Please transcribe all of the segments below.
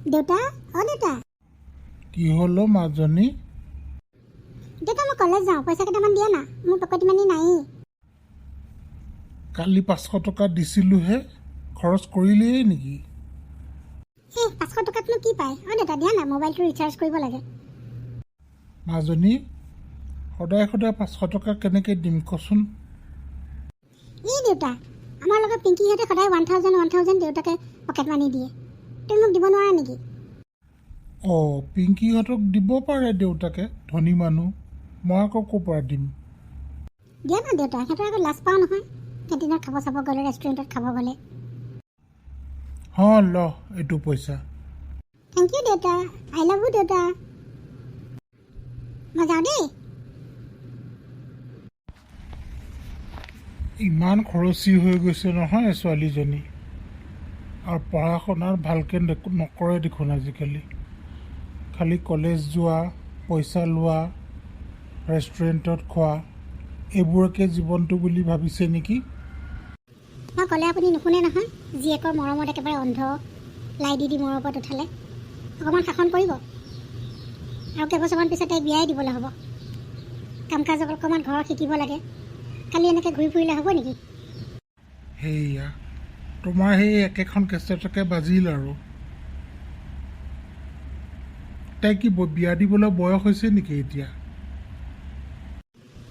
দেউতা, অ দেউতা। কি হ'ল অ' মাজনী? দেউতা, মই কলেজ যাওঁ, পইচা কেইটামান দিয়া না, মোৰ পকেট মানি নায়েই। কালি 500 টকা দিছিলোঁহে, খৰচ কৰিলেই নেকি? এই 500 টকাতনো কি পায়? অ দেউতা, দিয়া না, মোবাইলটো ৰিচাৰ্জ কৰিব লাগে। মাজনী, সদায় সদায় 500 টকা কেনেকৈ দিম কচোন? এই দেউতা, আমাৰ লগত পিংকিহঁতে সদায় 1000 1000 দেউতাকে পকেট মানি দিয়ে, তুমি মোক দিব নোৱাৰা নেকি? অঁ, পিংকিহঁতক দিব পাৰে দেউতাকে, ধনী মানুহ। মই আকৌ ক'ৰ পৰা দিম? দিয়া না দেউতা, সিহঁতৰ আকৌ লাজ পাওঁ নহয় কেণ্টিনত খাব চাব গ'লে, ৰেষ্টুৰেণ্টত খাব গ'লে। হ, ল এইটো পইচা। Thank U দেউতা, I love you দেউতা। মই যাওঁ দেই। ইমান খৰচী হৈ গৈছে নহয় ছোৱালীজনী, আৰু পঢ়া শুনা ভালকৈ নকৰে দেখোন আজিকালি। খালি কলেজ যোৱা, পইচা লোৱা, ৰেষ্টুৰেণ্টত খোৱা, এইবোৰকে জীৱনটো বুলি ভাবিছে নেকি? মই ক'লে আপুনি নুশুনে নহয়। জীয়েকৰ মৰমত একেবাৰে অন্ধ, লাই দি দি মূৰৰ ওপৰত উঠালে। অকণমান শাসন কৰিব। আৰু কেইবছৰমান পিছত তাইক বিয়াই দিবলৈ হ'ব। কাম কাজ অকণমান ঘৰত শিকিব লাগে। খালি এনেকৈ ঘূৰি ফুৰিলে হ'ব নেকি? সেয়া তোমাৰ সেই একেখন কেছেটকে বাজিল আৰু। তাই কি বিয়া দিবলৈ বয়স হৈছে নেকি এতিয়া?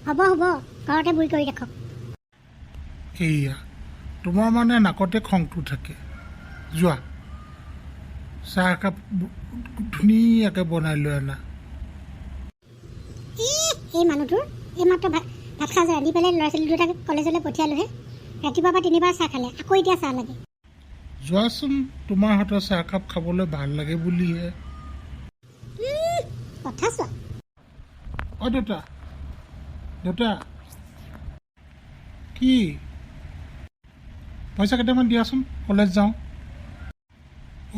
হ'ব হ'ব, ঘৰতে বুঢ়ী কৰি ৰাখক। সেয়া তোমাৰ মানে নাকতে খংটো থাকে। যোৱা, চাহ একাপ ধুনীয়াকৈ বনাই লৈ আনা। এই মানুহটোৰ, এইমাত্ৰ ভাত ভাত সাজ ৰান্ধি পেলাই ল'ৰা ছোৱালী দুটাক কলেজলৈ পঠিয়ালোহে। ৰাতিপুৱাৰ পৰা তিনিবাৰ চাহ খালে, আকৌ এতিয়া চাহ লাগে। যোৱাচোন, তোমাৰ হাতৰ চাহকাপ খাবলৈ ভাল লাগে বুলিহে। কথা চোৱা। অ দেউতা, দেউতা, কি পইচা কেইটামান দিয়াচোন, কলেজ যাওঁ।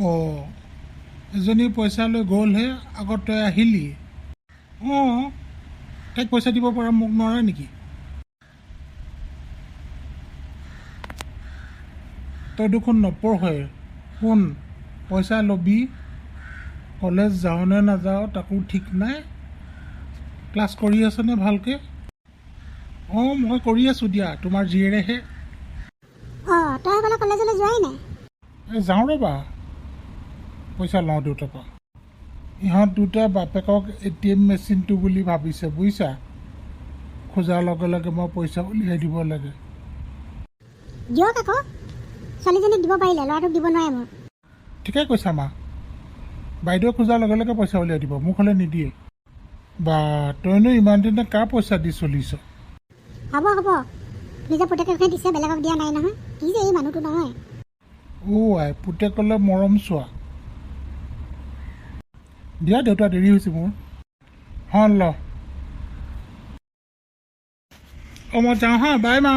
অঁ, এজনী পইচা লৈ গ'লহে, আগত তই আহিলি। অঁ, তাইক পইচা দিব পৰা, মোক নোৱাৰা নেকি? তই দেখোন নপঢ়ই। শুন, পইচা ল'বি, কলেজ যাওঁ নে নাযাওঁ তাকো ঠিক নাই। ক্লাছ কৰি আছনে ভালকৈ? অঁ, মই কৰি আছোঁ দিয়া, তোমাৰ জীয়েৰেহে। অঁ, তই হ'বলা কলেজলৈ যোৱাই নাই? এই যাওঁ ৰ'বা, পইচা লওঁ দেউতাৰ পৰা। ইহঁত দুটা বাপেকক এটিএম মেচিনটো বুলি ভাবিছে, বুজিছা? খোজাৰ লগে লগে মই পইচা উলিয়াই দিব লাগে। দিয়ক আকৌ। ছোৱালীজনীক দিব পাৰিলে ল'ৰাটোক দিব নোৱাৰে মোৰ? ঠিকে কৈছা মা। বাইদেৱে খোজাৰ লগে লগে পইচা উলিয়াই দিব, মোক হ'লে নিদিয়ে। বা তইনো ইমান দিনে কাৰ পইচা দি চলিছ? হ'ব হ'ব, নিজৰ পুতেককহে দিছে, বেলেগক দিয়া নাই নহয়। কি যে এই মানুহটো নহয়। অ' আই, পুতেকলৈ মৰম চোৱা। দিয়া দেউতা, দেৰি হৈছে মোৰ। হ, ল। অঁ, মই যাওঁ হা, বাই মা।